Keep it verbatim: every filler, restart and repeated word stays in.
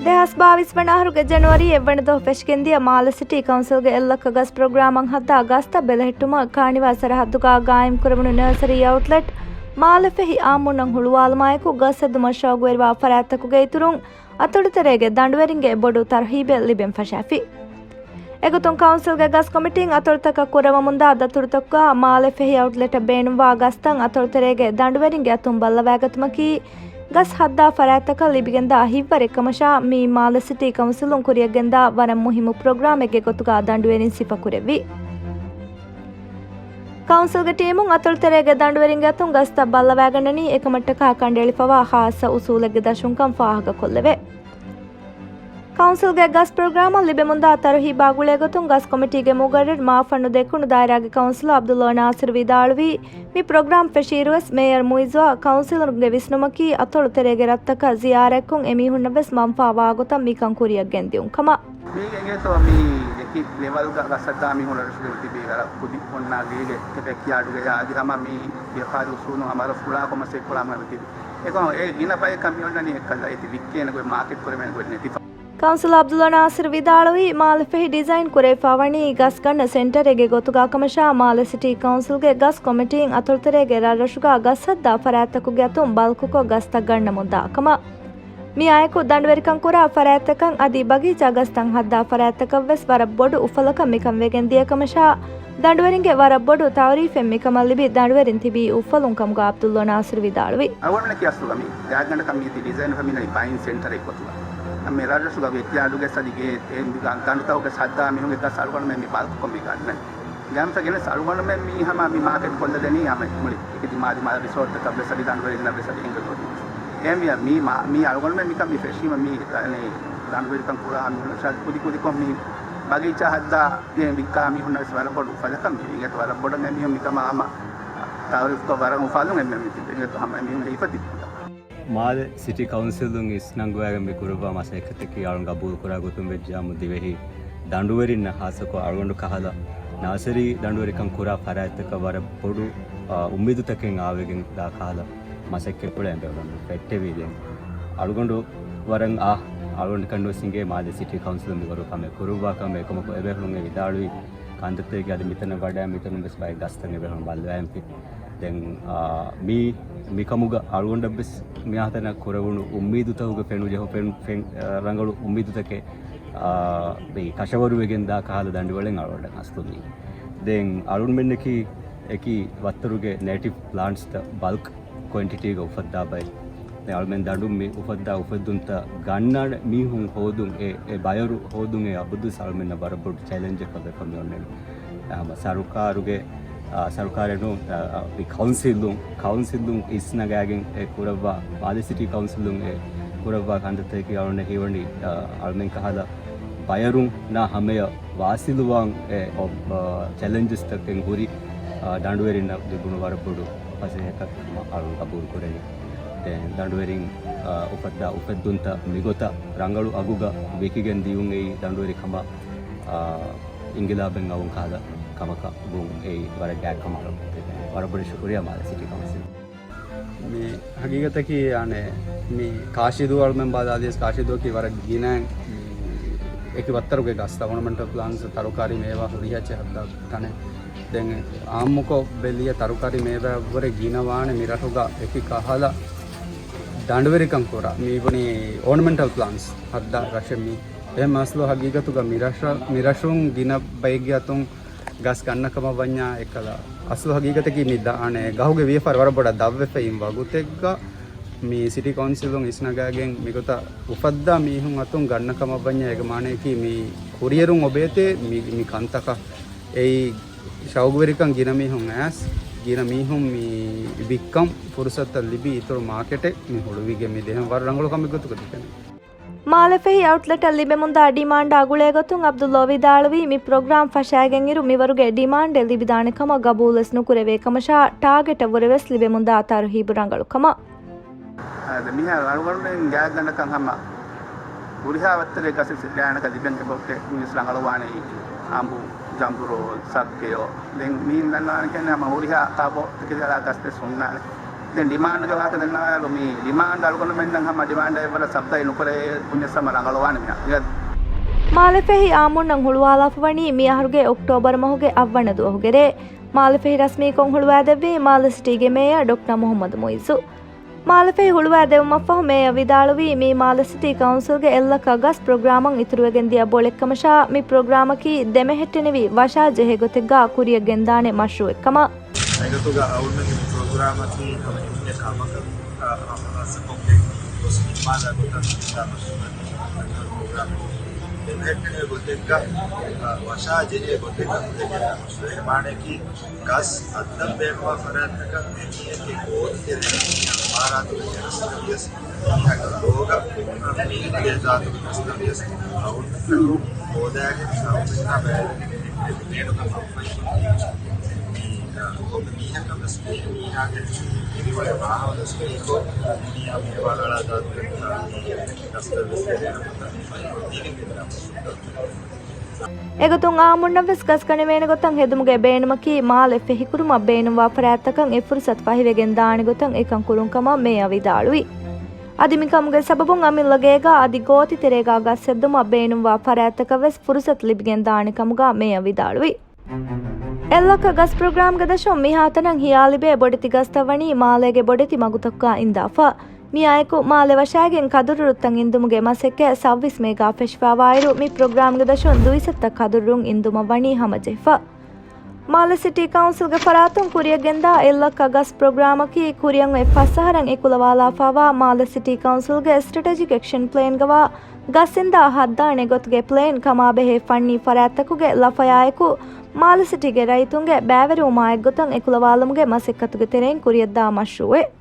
ދެހާސް ބާވީސް ވަނަ އަހަރުގެ ޖެނުއަރީ އެއްވަނަ ދުވަހު ފެށިގެންދިޔަ މާލެ ސިޓީ ކައުންސިލްގެ އެއްލައްކަ ގަސް ޕްރޮގްރާމަށް ހައްދާ ގަސްތައް ބެލެހެއްޓުމަށް ކާނިވާ ސަރަހައްދުގަ ގާއިމްކުރެވުނު ނަރސަރީ އައުޓްލެޓް މާލެ ފެހި އާއްމުންނަށް ހުޅުވާލުމާއެކު، ގަސް ހެއްދުމަށް ޝައުގުވެރިވާ ފަރާތްތަކުގެ އިތުރުން އަތޮޅުތެރޭގެ ދަނޑުވެރިންގެ ބޮޑު ތަރުހީބެއް ލިބެން ފަށާފި. އެގޮތުން ކައުންސިލްގެ ގަސް ކޮމިޓީން އަތޮޅުތަކަށް ކުރައްވަމުންދާ ދަތުރުތަކުގަ މާލެ ފެހި އައުޓްލެޓަށް ބޭނުންވާ ގަސްތައް އަތޮޅުތެރޭގެ ދަނޑުވެރިންގެ އަތުން ބައްލަވާގަތުމަކީ، ގަސް ހައްދާ ފަރާތްތަކަށް ލިބިގެންދާ ހިތްވަރެއްކަމަށާ، މީ މާލެ ސިޓީ ކައުންސިލުން ކުރިއަށްގެންދާ ވަރަށް މުހިއްމު ޕްރޮގްރާމެއްގެ ގޮތުގަ ދަނޑުވެރިން ސިފަކުރެއްވި. ކައުންސިލްގެ ޓީމުން އަތޮޅުތެރޭގެ ދަނޑުވެރިންގެ އަތުން ގަސްތައް ބައްލަވާގަންނަނީ އެކަމަށްޓަކާ ކަނޑައެޅިފަވާ ޚާއްޞަ އުސޫލެއްގެ ދަށުންކަން ފާހަގަކޮށްލެވޭ. ކައުންސިލްގެ ގަސް ޕްރޮގްރާމަށް ލިބެމުންދާ ތަރުހީބާ ގުޅޭގޮތުން ގަސް ކޮމިޓީގެ މުގައްރަރު މާފަންނު ދެކުނު ދާއިރާގެ ކައުންސިލަރ ޢަބްދުﷲ ނާސިރު ވިދާޅުވީ، މި ޕްރޮގްރާމް ފެށިއިރުވެސް މޭޔަރު މުއިއްޒުއަށް ކައުންސިލުންގެ ވިސްނުމަކީ އަތޮޅު ތެރޭގެ ރަށްތަކަށް ޒިޔާރަތްކޮށް އެމީހުންނަށްވެސް މަންފާ ވާގޮތަށް މިކަން ކުރިއަށް ގެންދިއުން ކަމަށް. މީގެ އެނގޭތޯ މީ އެކި ލެވަލްގަ ގަސް ހައްދާ މީހުން ރަށުގެ ތިބީ ވަރަށް ކުދި ހުންނާ ގޭގެ ކެބެކްޔާޑުގެ އަދި ހަމަ މީ ވިޔަފާރި އުސޫލުން ހަމަ ރަށް ފުޅާކޮށް މަސައްކަތްކުރާ މަ ތިބި. އެކަމަށް އެ ގިނަ ބައެއް ކަމިޔޮންނަނީ އެއްކަލަ އެތި ވިއްކޭނެ ގޮތް ނެތިފަ. ކައުންސިލަރ ޢަބްދުﷲ ނާސިރު ވިދާޅުވީ، މާލެ ފެހި ޑިޒައިން ކުރެވިފަ ވަނީ ގަސް ގަންނަ ސެންޓަރެއްގެ ގޮތުގަ ކަމަށާ، މާލެ ސިޓީ ކައުންސިލްގެ ގަސް ކޮމިޓީން އަތޮޅުތެރޭގެ ރަށްރަށުގަ ގަސް ހައްދާ ފަރާތްތަކުގެ އަތުން ބަލްކުކޮށް ގަސްތައް ގަންނަމުން ދާ ކަމަށް. މިއާއެކު ދަނޑުވެރިކަން ކުރާ ފަރާތްތަކަށް އަދި ބަގީޗާ ގަސްތައް ހައްދާ ފަރާތްތަކަށްވެސް ވަރަށް ބޮޑު އުފަލަކަށް މިކަން ވެގެން ދިޔަ ކަމަށާ، ދަނޑުވެރިންގެ ވަރަށް ބޮޑު ތައުރީފެއް މިކަމަށް ލިބި، ދަނޑުވެރިން ތިބީ އުފަލުން ކަމުގަ ޢަބްދުﷲ ނާސިރު ވިދާޅުވީ. އަޅުގަނޑުމެންނަކީ އަސްލުގަ މި ގާތްގަނޑަކަށް މި ތި ޑިޒައިން ފެމިނައި ބައިން ސެންޓަރެއް ގޮތުގަ. މި ރަށްރަށުގަ ވިއްކާޑުގެ ސަދިގެ އެ ގަނޑުތަކުގެ ހައްދާ މީހުންގެ ގަސް އަޅުގަނޑުމެން މި ބަލްކުކޮށް މި ގަންނަނީ. ގާމްތަ ގެނެސް އަޅުގަނޑުމެން މީ ހަމަ މި މާކެޓް ކޮށްލަދެނީ ހަމަ މުޅި އެކި ދިމާ ދިމާ ރިސޯޓްތަކަށް ވެސް އަދި ދަނޑުވެރިންނަށް ވެސް އަދި އެނގެ ގޮތުން. އެހެންވިޔަ މީ މާ-، މީ އަޅުގަނޑުމެން މިކަން މި ފެށީމަ މީ ދަނޑުވެރިކަން ކުރާ މީހުން ކުދި ކުދިކޮށް މި ބަގީޗާ ހައްދާ ގެން ވިއްކާ މީހުންނަށް ވެސް ވަރަށް ބޮޑު އުފަލަކަށް މި އިނގޭތޯ ވަރަށް ބޮޑަށް އެމީހުން މިކަމާ ހަމަ ތައުރީފްކޮށް ވަރަށް އުފާލުން އެންމެން މި ތިބެ އިނގޭތޯ ހަމަ އެމީހުން ހިފަ ތިބުން. މާލެ ސިޓީ ކައުންސިލުން އިސްނަންގަވާގެން މި ކުރައްވާ މަސައްކަތަކީ އަޅުން ގަބޫލުކުރާ ގޮތުން ވެއްޖާމު ދިވެހި ދަނޑުވެރިންނަށް ހާއްސަކޮށް އަޅުގަނޑު ކަހަލަ ނާސަރީ ދަނޑުވެރިކަން ކުރާ ފަރާތްތަކަށް ވަރަށް ބޮޑު، އާ، އުއްމީދުތަކެއް އާވެގެން ދާ ކަހަލަ މަސައްކަތްޕުޅެއް އެބަ އަޅުގަނޑު ފެއްޓެވީ. ދެން އަޅުގަނޑު ވަރަށް އާ، އަޅުގަނޑު ކަންޑުވެސް އިނގޭ މާލެ ސިޓީ ކައުންސިލުން މިވަރު ކަމެއް ކުރުއްވާ ކަމެއް އެކަމަކު އެބޭފުޅުން އެ ވިދާޅުވި ކަންތައްތަކެއް އަދި މިތަނަށް ވަޑައި މިތަނުން ވެސް ބައެއް ގަސްތައް އެބޭފުޅުން ބައްލަވައިންފި. ދެން، އާ، މީ، މިކަމުގަ އަޅުގަނޑަށްވެސް މިއާތަނަށް ކުރެވުނު އުއްމީދުތަކުގެ ފެނު ޖެހު-، ފެން-، ފެން-، އާ، ރަނގަޅު އުއްމީދުތަކެއް، އާ، މި ކަށަވަރުވެގެން ދާ ކަހަލަ ދަނޑިވަޅެއް އަޅުގަނޑަށް އަސްލު މީ. ދެން އަޅުގަނޑުމެންނަކީ އެކި ވައްތަރުގެ ނޭޓިވް ޕްލާންޓްސްތައް ބަލްކް ކޮއިންޓިޓީގަ އުފައްދާ ބައެއް. ދެން އަޅުމެން ދަނޑުން މި އުފައްދާ އުފައްދުންތައް ގަންނަ މީހުން ހޯދުން، އެ، އެ ބަޔަރު ހޯދުން އެ އަބަދުވެސް އަޅުމެންނަށް ވަރަށް ބޮޑު ޗެލެންޖަކަށް ވެފަ މި އޮންނަނީ. އެ ހަމަ ސަރުކާރުގެ، އާ، ސަރުކާރެއް ނޫން، އާ، އާ، މި ކައުންސިލުން، ކައުންސިލުން އިސްނަގާގެން އެ ކުރައްވާ، މާލެ ސިޓީ ކައުންސިލުން އެ ކުރައްވާ ކަންތައްތަކަކީ އަޅުގަނޑަށް ހީވަނީ، އާ، އަޅުމެން ކަހަލަ ބަޔަރުންނާ ހަމަޔަށް ވާސިލުވާން އެ، އޮ-، އާ، ޗެލެންޖަސްތަކެއް ހުރި، އާ، ދަނޑުވެރިންނަށް ލިބުނު ވަރަށް ބޮޑު ފަސޭހަތައް ކަމަށް އަޅުން ގަބޫލު ކުރަނީ. ދެން ދަނޑުވެރިން، އާ، އުފައްދާ އުފައްދުންތައް މިގޮތަށް ރަނގަޅު އަގުގަ ވިކިގެން ދިޔުން އެއީ ދަނޑުވެރި ކަމަށް، އާ، އިންގިލާބެއް އަވުން ކަހަލަ ކަމަކަށް ވުން އެއީ ވަރަށް ގާތް ކަމަށް އަޅުން ދެކެން. ވަރަށް ބޮޑަށް ޝުކުރިއްޔާ މާލެ ސިޓީ ކައުންސިލް. މި ހަގީގަތަކީ އަނެއް މި ކާށިދޫ އަޅުމެން ބަލާލިޔަސް ކާށިދޫއަކީ ވަރަށް ގިނަ މި އެކި ވައްތަރުގެ ގަސް އޯނަމެންޓަލް ޕްލާންޓްސް ތަރުކާރީ މޭވާ ހުރިހާ އެއްޗެއް ހައްދާ ތަނެއް. ދެން އާއްމުކޮށް ބެލިޔަ ތަރުކާރީ މޭވާ ވުރެ ގިނަ ވާނެ މި ރަށުގަ އެކި ކަހަލަ ދަނޑުވެރިކަން ކުރާ މީ ބުނީ އޯނަމެންޓަލް ޕްލާންޓްސް ހައްދާ ރަށެއް މީ. އެހެން އަސްލު ހަގީގަތުގަ މި ރަށަށް، މި ރަށުން ގިނަ ބައެއްގެ އަތުން ގަސް ގަންނަ ކަމަށް ވަންޏާ އެއްކަލަ. އަސްލު ހަގީގަތަކީ މި ދާނެ ގަހުގެ ވިޔަފާރި ވަރަށް ބޮޑަށް ދަށްވެފައި އިން ވަގުތެއްގަ މި ސިޓީ ކައުންސިލުން އިސްނަގާގެން މިގޮތަށް އުފައްދާ މީހުން އަތުން ގަންނަ ކަމަށް ވަންޏާ އޭގެ މާނަޔަކީ މި ކުރިއެރުން އޮބޭތޭ މި، މި ކަންތަކަށް. އެއީ ޝައުގުވެރިކަން ގިނަ މީހުން އައިސް، ގިނަ މީހުން މި ވިއްކަން ފުރުސަތުތައް ލިބި އިތުރު މާކެޓެއް މި ހުޅުވިގެން މި ދޭހަން ވަރަށް ރަނގަޅު ކަމެއް ގޮތުގަ ދެކެނީ. މާލެ ފެހި އައުޓްލެޓަށް ލިބެމުންދާ ޑިމާންޑާ ގުޅޭގޮތުން ޢަބްދުﷲ ވިދާޅުވީ، މި ޕްރޮގްރާމް ފަށާގެންއިރު މިވަރުގެ ޑިމާންޑެއް ލިބިދާނެ ކަމަށް ގަބޫލުވެސް ނުކުރެވޭ ކަމަށާ، ޓާގެޓަށް ވުރެވެސް ލިބެމުންދާ ތަރުހީބު ރަނގަޅު ކަމަށް. އާދެ، މިހާރު އަޅުގަނޑުމެން ގާތްގަނޑަކަށް ހަމަ ހުރިހާ ވައްތަރެއް ގަސް ސިއްލާނަކަށް ލިބެން އެބައޮތޭ މިވެސް ރަނގަޅުވާނެ. އަނބު، ޖަނބުރޯ، ސައްކެޔޯ، ދެން މިހިން ދަންނަވާނެ ކިޔަނީ ހަމަ ހުރިހާ ކާބޯ ތަކެތި އަޅާ ގަސް ވެސް ހުންނާނެ. ޑިމާންޑްގެ ވާހަކަ ދެންނަވާލުމީ، ޑިމާންޑް އަޅުގަނޑުމެންނަށް ހަމަ ޑިމާންޑާ އެއްވަރަށް ސަޕްލައި ނުކުރޭ ބުންޏަސް ހަމަ ރަނގަޅުވާނެ މިހާ. މާލެ ފެހި އާއްމުންނަށް ހުޅުވާލާފަ ވަނީ މި އަހަރުގެ އޮކްޓޯބަރު މަހުގެ އަށްވަނަ ދުވަހުގެ ރޭ. މާލެ ފެހި ރަސްމީކޮށް ހުޅުވާދެއްވީ މާލެ ސިޓީގެ މޭޔަރ ޑޮކްޓަރ މުހައްމަދު މުއިއްޒު. މާލެ ފެހި ހުޅުވާދެވުމަށްފަހު މޭޔަރ ވިދާޅުވީ، މީ މާލެ ސިޓީ ކައުންސިލްގެ އެއްލައްކަ ގަސް ޕްރޮގްރާމަށް އިތުރުވެގެން ދިޔަ ބޮޅެއްކަމަށާ، މި ޕްރޮގްރާމަކީ ދެމެހެއްޓެނިވި ވަށާ ޖެހޭ ގޮތެއްގާ ކުރިޔަށް ގެންދާނެ މަޝްރޫއެއްކަމަށް. އެގޮތުގަ އަޅުގަނޑުގެ މި ޕްރޮގްރާމަކީ ހަމަ އެންމެ ކަމަކަށް، އަ، ހަމަ ހާއްސަކޮށްގެން ގޮސް ނިންމާލާ ގޮތަށް މި ޕްރޮގްރާމަކީ ދެމެހެއްޓެނިވި ގޮތެއްގަ، އަ، ވަށާ ޖެހޭ ގޮތެއްގަ ކުރިޔަށް ގެންދާ މަޝްރޫއެއް. މާނައަކީ ގަސް ހައްދަން ބޭނުންވާ ފަރާތްތަކަށް އެ މީހެއްގެ ގޯތިތެރެއިން އިމާރާތުގެ ތެރަސްގަ ވިޔަސް، މީހާގެ ލޯގަ މީހުންގެ ދެ ޒާތުގެ ގަސްތައް ވިޔަސް އައުޓްލެޓްތަކުން ހޯދާގެން އައުޓްލެޓްތައް ބައިވެރިވެގެން އެ ބޭނުމަށް ހަމަވަނީ. މީ، އަ، މީހަކަށް ވެސް މީ މީހާގެ ދިރިއުޅޭ މާހައުލު ވެސް ހީކޮށް، މީހާ މި ހަވާލު އަޅާ ދާތުރެއް މީ ގަސްތައް ވެސް ދެ ބޭނުމަށް ދީގެން ގެންދާ. އެގޮތުން އާއްމުންނަށް ވެސް ގަސް ގަނެވޭނެ ގޮތަށް ހެދުމުގެ ބޭނުމަކީ، މާލެ ފެހިކުރުމަށް ބޭނުންވާ ފަރާތްތަކަށް އެ ފުރުސަތު ފަހިވެގެން ދާނެ ގޮތަށް އެކަން ކުރުން ކަމަށް މޭޔަރ ވިދާޅުވި. އަދި މިކަމުގެ ސަބަބުން އަމިއްލަ ގޭގަ އަދި ގޯތި ތެރޭގަ ގަސް ހެއްދުމަށް ބޭނުންވާ ފަރާތްތަކަށް ވެސް ފުރުސަތު ލިބިގެން ދާނެ ކަމުގަ މޭޔަރ ވިދާޅުވި. އެއްލައްކަ ގަސް ޕްރޮގްރާމްގެ ދަށުން މިހާތަނަށް ހިޔާލިބޭ ބޮޑެތި ގަސްތައް ވަނީ މާލޭގެ ބޮޑެތި މަގުތަކުގަ އިންދާފަ. މިއާއެކު، މާލެ ވަށާގެން ކަދުރު ރުއްތައް އިންދުމުގެ މަސައްކަތް ސައުވީސް މޭގާ ފެށިފައިވާއިރު، މި ޕްރޮގްރާމްގެ ދަށުން ދުއިސައްތަ ކަދުރު ރުއް އިންދުމަށް ވަނީ ހަމަޖެހިފަ. މާލެ ސިޓީ ކައުންސިލްގެ ފަރާތުން ކުރިޔަށްގެންދާ އެއްލައްކަ ގަސް ޕްރޮގްރާމަކީ، ކުރިއަށް އޮތް ފަސް އަހަރަށް އެކުލަވާލާފައިވާ މާލެ ސިޓީ ކައުންސިލްގެ ސްޓްރެޓެޖިކް އެކްޝަން ޕްލޭންގަވާ ގަސް އިންދާ ހައްދާނެ ގޮތުގެ ޕްލޭން ކަމާބެހޭ ފަންނީ ފަރާތްތަކުގެ ލަފަޔާއެކު، މާލެ ސިޓީގެ ރައްޔިތުންގެ ބައިވެރިވުމާ އެއްގޮތަށް އެކުލަވާލުމުގެ މަސައްކަތުގެ ތެރެއިން ކުރިޔަށްދާ މަޝްރޫއެއް.